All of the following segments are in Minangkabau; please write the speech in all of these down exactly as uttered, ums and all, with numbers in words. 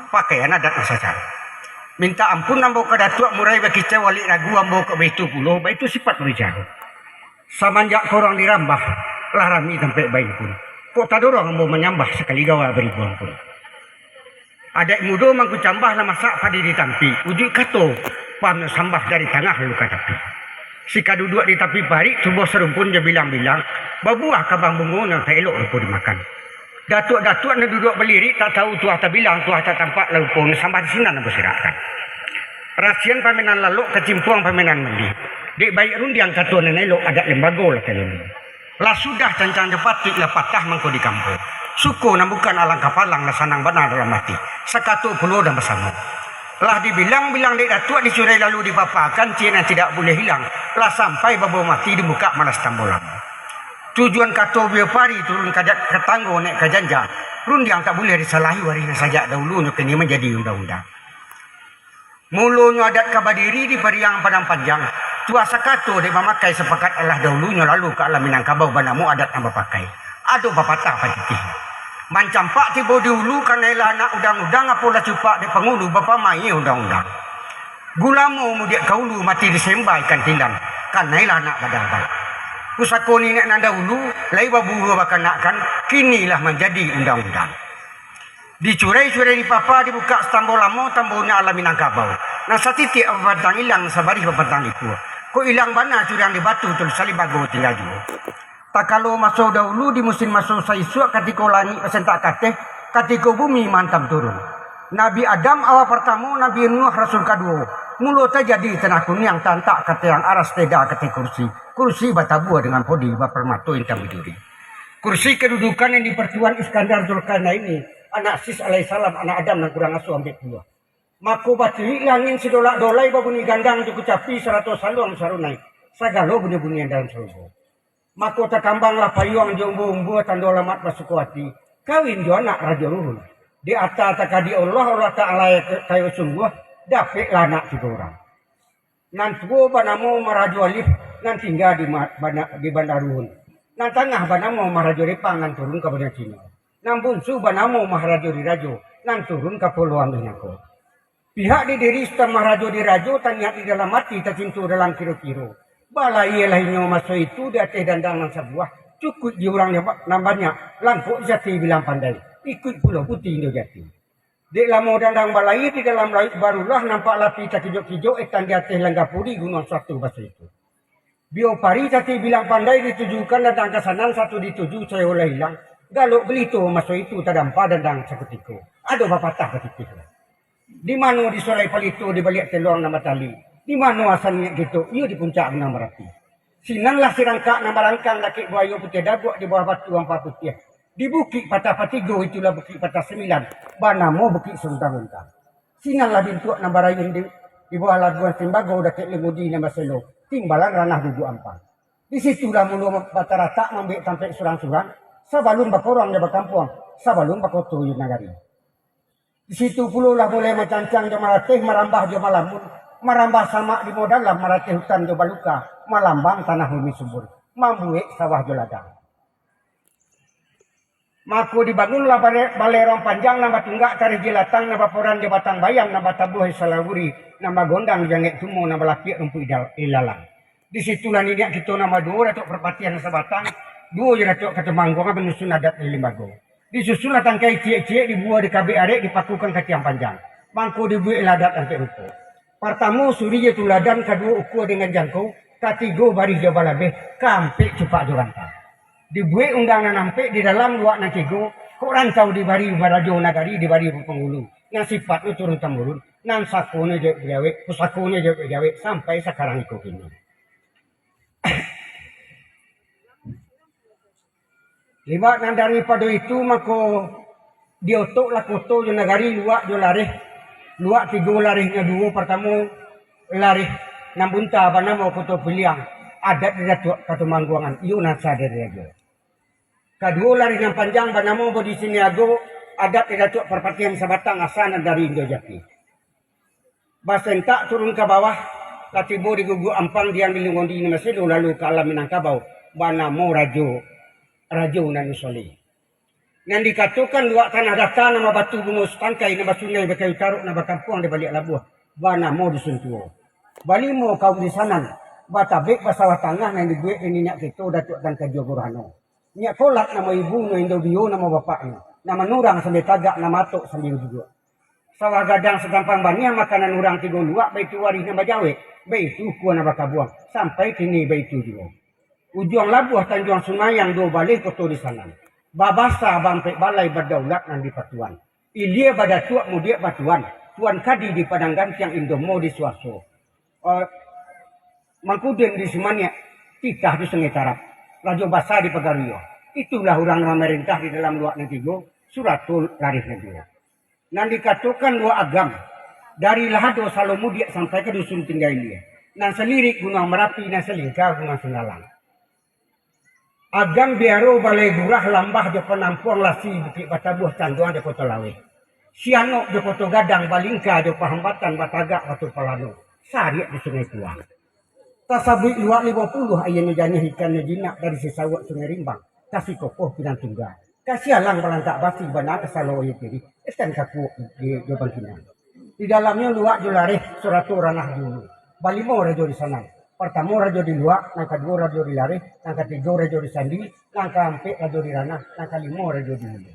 pakaian adat nan sasaro. Mintak ampun ambo ka Datuak Murai bakicau, alek ragu ambo ka baitu pulo, baitu sipat babicara. Samanjak korong dirambah, lah rami tampek baimpun. Kok tadorong ambo manyambah, sakali gawa baribu ampun. Adaik mudo mangko cambah, lah masak padi ditampi. Ujuik kato, pahamnyo sambah dari tangah lalu ka tapi. Sika duduak di tapi parik, tubuah sarumpun jo bilang-bilang, babuah kabang bungo nan tak elok rupo dimakan. Datuak-datuak nan duduak balirik, tak tahu tuah tabilang, tuah tak tampak, lah lupo nan sambah di sinan ambo sirakkan. Rasian pamainan lalok, kacimpuang pamainan mandi. Dek baiak rundiang kato nan elok, adat limbago lah talulu. Lah sudah cancang dipatik, lah patah mangko dikampo. Suko nan bukan alang kapalang, lah sanang bana dalam ati. Sakato pulo dan basamo. Lah dibilang-bilang dek Datuak, dicurai lalu dipapakan, ciek nan tidak buliah hilang. Lah sampai babo mati, dibukak malas tambo lamo. Tujuan kato Biompari, turun ka ja-, ka tanggo naik ka janjang. Rundiang tak buliah disalahi, warih nan sajak dahulunyo kini manjadi undang-undang. Mulonyo adat ka badiri di Pariang Padang Panjang, tuah sakato dek mamakai sapakat alah dahulunyo lalu ka alam Minangkabau banamo adat nan bapakai. Ado papatah patitih. Mancampak tibo di ulu, kanailah anak undang-undang, apolah cupak dek pangulu bapamain undang-undang. Gulamo mudiak ka ulu mati disemba ikan tilam, kanailah anak badabal. Pusako niniak nan dahulu, lai baburuah bakanakkan, kini lah manjadi undang-undang. Dicurai-curai dipapa, dibukak tambo lamo, tambonyo alam Minangkabau. Nan satitiak bapantang ilang, sabarih bapantang ikua. Kok ilang bana curiang di batu, tu salimbago tingga juo. Takalo maso dahulu, di musim maso saisuak, katiko langik basentak kateh, katiko bumi maantam turun. Nabi Adam awa partamo, Nabi Nuh rasul kaduo. Mulo tajadi tanah kuniang, taantak ka tiang aras, teda ka ateh kursi. Kursi batabua dengan podi, baparmato intan biduri. Kursi kadudukan yang dipartuan Iskandar Zulkarnaini, anak Sis alaihissalam, anak Adam nan kurang aso ampek puluah. Mako batilik langin sidolak-dolai, babunyi gandang jo kucapi, sarato saluang sarunai, sagalo bunyi-bunyian dalam sarugo. Mako takambanglah payuang jo umbua-umbua, tando alamat basuko ati, kawin jo anak Rajo Luhun. Di ata takadi Allah, Allah Ta'ala kayo sungguah, dapeklah anak tigo urang. Nan tuo banamo Maharajo Alif, nan tingga di ma-, bana-, di Banda Ruhun. Nan tangah banamo Maharajo Repang, nan turun ka Banda Cino. Nan bunsu banamo Maharajo Dirajo, nan turun ka Pulau Ameh nangko. Pihak di diri Sutan Maharajo Dirajo, taniat di dalam ati, tacinto dalam kiro-kiro. Balayielah inyo maso itu di ateh dandang nan sabuah, cukuik di urang nan ba-, nan banyak, langkok jati bilang pandai, ikuik pulo putih Indo Jati. Dek lamo dandang balayie di dalam lauik, barulah nampak lapi takijok-kijok, etan di ateh langgapu di gunuang suatu baso itu. Biompari jati bilang pandai, ditujukan dandang ka sanan, satu dituju sayo lah ilang. Galok balito maso itu, tadampa dandang sakutiko. Ado bapatah batitih. Di mano disolai palito, di baliak teluang nan batali? Di mano asa niniak kito? Iyo di puncak gunuang Marapi. Sinanlah sirangkak nan barangkang, dakek buayo putiah dabuak, di bawah batu ampa putiah. Di Bukik Patah Patigo, itulah Bukik Patah Sambilan, banamo Bukik Suntang-untang. Sinanlah bintuak nan barayun di, di bawah laguang Simbago, dakek lengudi nan baselo, timbalan ranah duduak ampang. Di situlah mulo bataratak, mambuek tampek surang-surang, sabalun bakorong jo bakampuang, sabalun bakoto jo nagari. Di situ pulolah mulai macancang jo marateh, marambah jo malamun, marambah samak di muaro dalam, marateh hutan jo baluka, malambang tanah bumi subur, mambuek sawah jo ladang. Mako dibangunlah bare-, balai Ruang Panjang nan batunggak tareh jilatang, nan baporan jo batang bayam, nan batabuah salawuri, nan bagondang jangek tumo, nan balapiak rumpuik idal-, ilalang. Di situlah niniak kito nan baduo, Datuak Parpatiah nan sabatang, duo jo Datuak Katumangguangan, manyusun adat di limbago. Disusunlah tangkai ciek-ciek, dibuah dikabek arek, dipakukan ka tiang panjang. Mangko dibueklah adat ampek rupo. Partamo suri jo tuladan, kaduo ukua dengan jangko, katigo barih jo balabeh, kaampek cupak jo rantang. Dibuek undang nan ampek, di dalam luak nan tigo, kok rantau dibari barajo, nagari dibari bapangulu, nan sipatnyo turun tamurun, nan sakonyo jawek-jawek, pusakonyo jawek-jawek, sampai sakarang iko kini. Liwat nan daripado itu, mako, diotoklah koto jo nagari, luak jo lareh. Luak tigo, larehnyo duo, partamo lareh nan bunta banamo Koto Piliang, adat di Datuak Katumangguangan, iyo nan sadari rajo. Kaduo, lareh nan panjang banamo Bodi Siniago, adat di Datuak Parpatiah nan sabatang, asa nan dari Indo Jati. Basentak turun ka bawah, lah tibo di guguak ampang, diang di linggondi nan maselo, lalu ka alam Minangkabau, banamo Rajo, Rajo Nan Usoleh. Nan dikatokan luak tanah data, nan babatu bungo satangkai, nan basungai bakayu tarok, nan bakampuang di baliak labuah, banamo Dusun Tuo. Balimo kaum di sanan, batabek basawah tangah, nan dibuek dek niniak kito Datuak Tan Kajo Burhano. Nyiak Kolak namo ibunyo, Indo Bio namo bapaknyo, nan manurang sambia tagak, nan matok sambia duduak. Sawah gadang sagampang baniah, makanan urang tigo luak, baitu warih nan bajawek, baitu kua nan bakabuang, sampai kini baitu juo. Ujuang labuah Tanjuang Sumayang, duo baleh koto di sanan. Babasa baampek balai, badaulat nan di Patuan. Ilia badatuak, mudiak batuan, Tuan Kadi di Padang Gantiang, Indomo di Suaso. Eh, Mangkudin di Sumaniak, Titah di Sungai Tarap, Rajo Basa di Pagaruyo. Itulah urang nan mamarentah di dalam luak nan tigo, sarato lareh nan tigo. Nan dikatokan luak Agam, dari lah ado Salo Mudiak sampai ka Dusun Tingga Ilia. Nan salirik Gunuang Marapi, nan salingka Gunuang Singgalang. Agam Biaro, Balai Gurah, Lambah jo Panampuang, Lasi, Bukik Batabuah, Canduang jo Koto Laweh. Sianok jo Koto Gadang, Balingka jo Pahambatan, Batagak Batu Palano, sariak di Sungai Kuang. Tasabuik luak limo puluah, aianyo janiah, ikannyo jinak, dari Sisauak Sungai Rimbang, ka Sikokoh Pinang Tungga, ka Sialang Balantak Basi, bana ka Salo Aia Tirih, Etan Kakuak di, di Bangkinang. Di dalamnyo luak jo lareh, sarato ranah di ulu. Balimo rajo di sanan. Partamo rajo di luak, nan kaduo rajo di lareh, nan katigo rajo di sandi, nan kaampek rajo di ranah, nan kalimo rajo di ulu.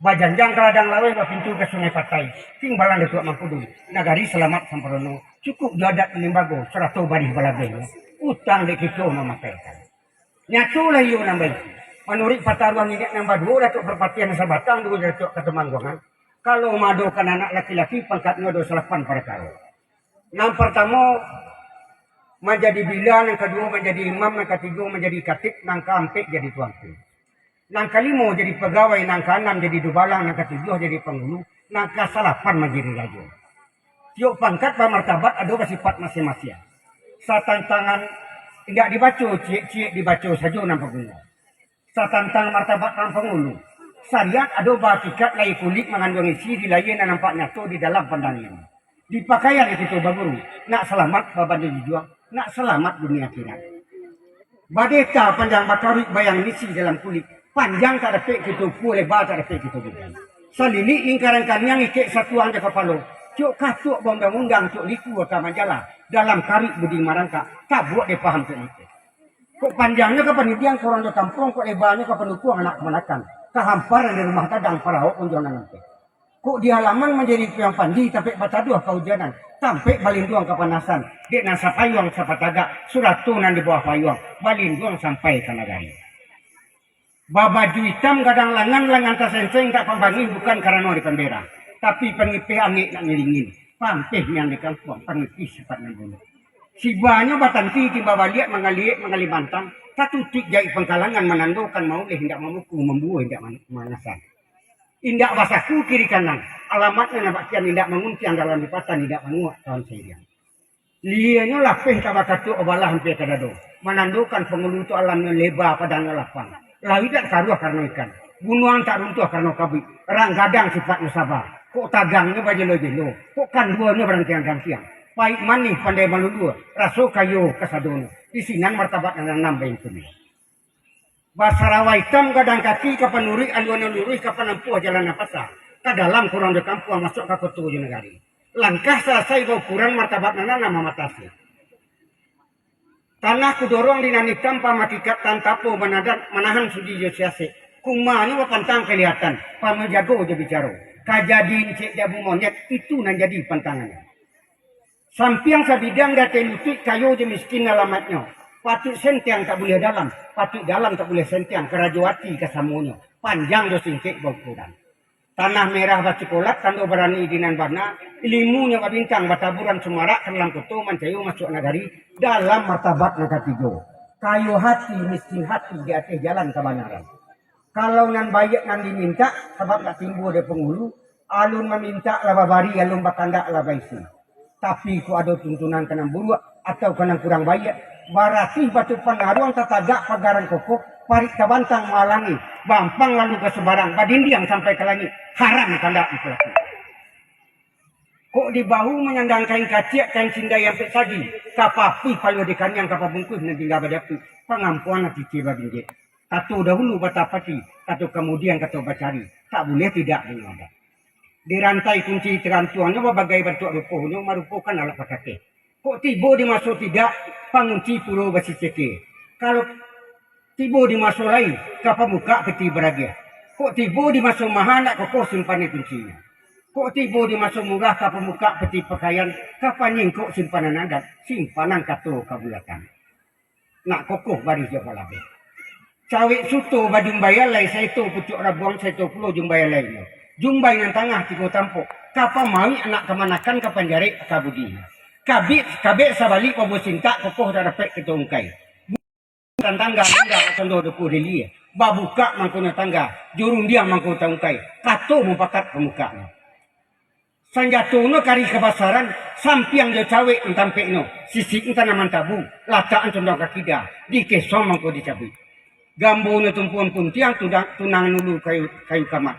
Bajanjang ka ladang laweh, bapintu ka Sungai Patai, timbalan Datuak Mangkudin, nagari salamat samparono, cukuik jo adat limbago, sarato barih balabehnyo, utang dek kito mamakaikan. Nyatolah iyo nan baitu. Manuruik pataruah niniak nan baduo, Datuak Parpatiah nan sabatang, duo Datuak Katumangguangan, kalau maadokan anak laki-laki, pangkatnyo ado salapan parakaro. Nan partamo, manjadi bila, nan kaduo manjadi imam, nan katigo manjadi katib, nan kaampek jadi tuanku. Nan kalimo jadi pagawai, nan kaanam jadi dubalang, nan katujuah jadi pangulu, nan kasalapan manjadi rajo. Tiok pangkat bamartabat, ado basipat masiang-masiang. Satantangan indak dibaco ciek-ciek, dibaco sajo nan paguno. Satantang martabat nan pangulu, sariat ado bahakikat, lahia kulik manganduang isi, di lahia nan nampak nyato, di dalam pandangan. Di pakaian kito baguru, nak salamat babanding jujuang, nak salamat dunia akhirat. Badeta panjang bakaruik, bayang misi dalam kulik, panjang tak dapek kito pua, leba tak dapek kito budi. Salilik lingkaran kaniang, ikek satuang di kapalo, cok katuak baundang-undang, cok liku ka manjala, dalam karuik budi marangkak, tabuak dipaham cok likek. Kok panjangnyo ka panudiang, korong jo kampuang, kok lebanyo ka panukuang, anak kamanakan, ka hamparan di rumah gadang, parawok unjuang nan ampek. Kok di halaman manjadi piang pandi, tapek bataduah kaujanan, tampek balinduang kapanasan, dek nan sapayuang sapatagak, sarato nan di bawah payuang, balinduang sampai ka nagari. Babaju itam gadang langan, langan tasenseng, tak pambangih bukan karano di pambera, tapi pangipeh angek nak ngiringin, pampeh miang di kampuang, pangipeh sipat nan bulek. Sibanyo batanti timba baliak, mangaliek manggalibantang, tatutuik jaik pangkalangan, manandokan mauleh indak mamuku, mambuah indak man-, mangasan. Indak basaku kiri kanan, alamatnyo nan bakian, indak manguntiang dalam lipatan, indak manguak kawan sairiang. Lienyo lapeh ka bakatuak, balah ampia ka dado, manandokan pangulu tu alamnyo leba, padangnyo lapang. Lauik tak karuah karano ikan, gunuang tak runtuah karano kabuik. Rang gadang sipatnyo saba, kok tagangnyo bajelo-jelo, kok kanduonyo barantiang-rantiang. Paik manih pandai malulua, raso kayo kasadonyo, di sinan martabat nan anam baintunyo. Basarawa itam gadang kaki, ka panuruik aluan nan luruih, ka panampuah jalan nan pasa, ka dalam korong jo kampuang, masuak ka koto jo nagari. Langkah salasai baukuran, martabat nan anam mamatasi. Tanah kudorong di nan itam, pamakikat tantapo manadan, manahan sudi jo siasek. Kumanyo bapantang kalihatan, pamajago jo bicaro. Ka jadi incek jabu monyet, itu nan jadi pantangannyo. Sampiang sabidang di ateh lutuik, kayo jo miskin alamaiknyo. Patuik sentiang tak buliah dalam, patuik dalam tak buliah sentiang, karajo ati kasamonyo, panjang jo singkek baukuran. Tanah merah bacukolat, tando barani di nan bana, ilimunyo babintang, bataburan sumarak, ka dalam koto mancayo masuak nagari, dalam martabat nan katigo. Kayo hati, miskin hati, di ateh jalan kabanaran. Kalau nan baiak nan dimintak, sabab nak timbua dari pangulu, alun mamintak lah babari, alun bakandak lah baisi. Tapi, kok ado tuntunan ka nan buruak, atau ka nan kurang baiak, barati batu pangaruang tatagak pagaran kokoh, parik tabantang maalangi, bampang lalu ka subarang, badindiang sampai ka langik, haram kandak dipalakukan. Kok di bahu manyandang kain kaciak, kain sindai ampek sagi, ka papuih paluah di kaniang, ka pabungkuih nan tingga badapuik, pangampuan nan kicik babinjek. Kato dahulu batapati, kato kamudian kato bacari, tak buliah tidak dengan adat. Dirantai kunci tagantuangnyo babagai bantuak ruponyo, marupokan alat pakakeh. Kok tibo di maso tidak, pangunci pulo basiceke. Kalau tibo di maso lai, ka pambukak peti baragiah. Kok tibo di maso maha, nak kokoh simpanan kuncinyo. Kok tibo di maso murah, ka pambukak peti pakaian, ka panyingkok simpanan adat, simpanan kato kabulatan. Nak kokoh barih jo balabeh. Cawek suto bajumbai alai, saito pucuak rabuang, saito pulo jumbai alainyo. Jumbai nan tangah tigo tampok, ka pamauik anak kamanakan, ka panjarek ka budi. Kabik, kabek sabalik babuah sintak, kokoh tak dapek kato ungkai. Tantangga nanda condo duku dilie, babukak mangkonyo tangga, jo rundiang mangko taungkai, kato mupakat pambukaknyo. Sanjatonyo kari kabasaran, sampiang jo cawek nan tampeknyo, sisik nan tanaman tabu, latak nan condong ka kida, dikesong mangko dicabuik. Gambonyo tumpuan puntiang, tunang, tunang nulu kayu, kayu kamat.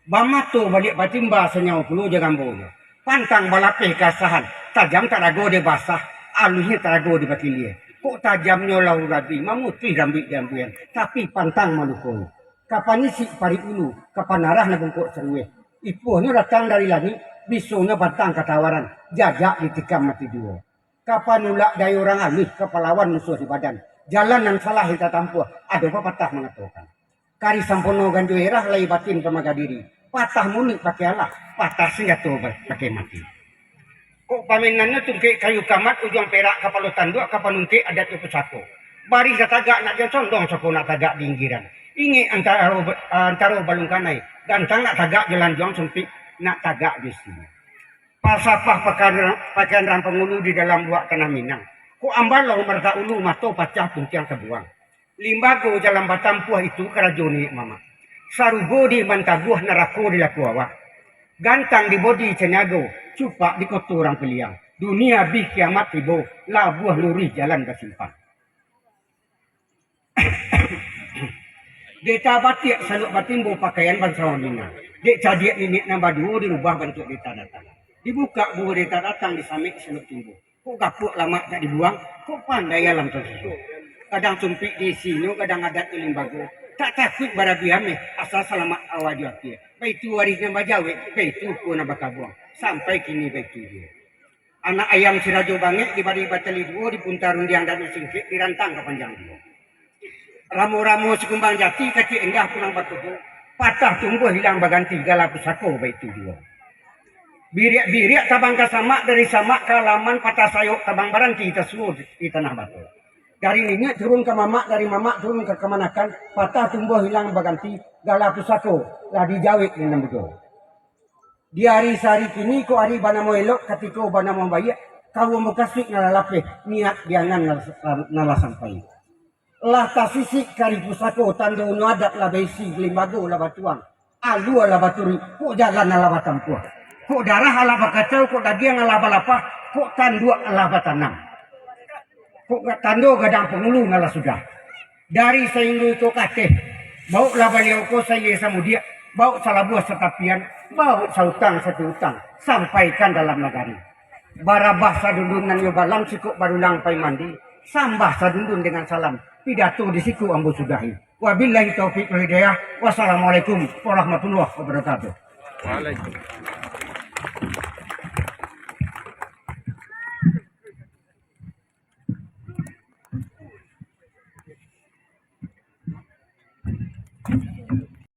Bamato baliak batimba, sanyawa pulo jo gambonyo. Pantang balapeh kaasahan, tajam tak rago dek basah, aluihnyo tak rago dek bakilie. Kok tajamnyo lau rabi, mamutuih rambuik di ambuian, tapi pantang malukoi. Ka panyisik parik ulu, ka panarah nan bungkok sarueh. Ipuahnyo datang dari langik, bisonyo batang katawaran, jajak ditikam mati juo. Ka panulak dai urang aluih, ka palawan musuah di badan. Jalan nan salah hita tampuah, ado papatah mangatokan. Kari sampono ganjo erah, lai batin pamaga diri. Patah munuik pakai alah, patah sanjato ba-, pakai mati. Kok pamainannyo tungkek kayu kamat, ujuang perak kapalo tanduak, ka panungkek adat jo pusako. Barih ka tagak nak jo condong, sako nak tagak di inggiran. Ingek antaro, antaro balungkanai, gantang nak tagak jo lanjuang, sumpik nak tagak jo isinyo. Palsapah pakaian, pakaian rang pangulu di dalam buak tanah Minang. Kok ambalau maratak ulu, mato pacah puntiang tabuang. Limbago jalan batampuah, itu karajo niniak mamak. Sarugo di mantaguah, narako di laku awak. Gantang di bodi caniago, cupak di koto urang piliang. Dunia abih kiamat tibo, labuah luruih jalan basimpang. Dek tabatiak saluak batimbo pakaian bansawan Minang. Dek cadiak niniak nan baduo, dirubah bantuak dek tadatang. Dibukak buah dek tadatang, disamek saluak timbo. Kok gapuak lamak tak dibuang, kok pandai alam tasusuak. Gadang sumpik di isinyo, gadang adat di limbago. Tak takuik barabiah ameh, asal salamat awak jo akie. Baitu arih nan bajawek, baitu ukua nan bakabuang. Sampai kini baitu juo. Anak ayam si Rajo Bangek, dibari batali duo, dipunta rundiang dadu singkek, dirantang ka panjang juo. Ramo-ramo si kumbang jati, kacik indah pulang batubo, patah tumbuah hilang baganti, gala pusako baitu juo. Biriak-biriak tabang ka samak, dari samak ka alaman, patah sayok tabang baranti, tasuo di tanah batu. Dari niniak turun ka mamak, dari mamak turun ka kamanakan, patah tumbuah hilang baganti, gala pusako lah dijawek di nan budo. Di ari sahari kini ko ari banamo elok, katiko banamo baiak, kaum mukasuik nan lah lapeh, niat di angan nan lah, nan lah sampai. Lah tasisik kari pusako, tandonyo adat lah baisi, limbago lah batuang, alua lah baturuik, kok jalan alah batampuah, kok darah alah bakacau, kok dagiang alah balapah, kok tanduak alah batanam, kok ga-, tando gadang pangulu nan lah sudah. Dari sainggo iko ka ateh, bauklah baliau ko saiya samudiak, bauk salabuah satapian, bauk sautang sapiutang, sampaikan dalam nagari. Barabah sadundun nan nyo balam, sikok barulang pai mandi, sambah sadundun dengan salam, pidato di siko ambo sudahi. Wabillahi taufik wal hidayah. Wassalamualaikum warahmatullahi wabarakatuh. Waalaikumsalam.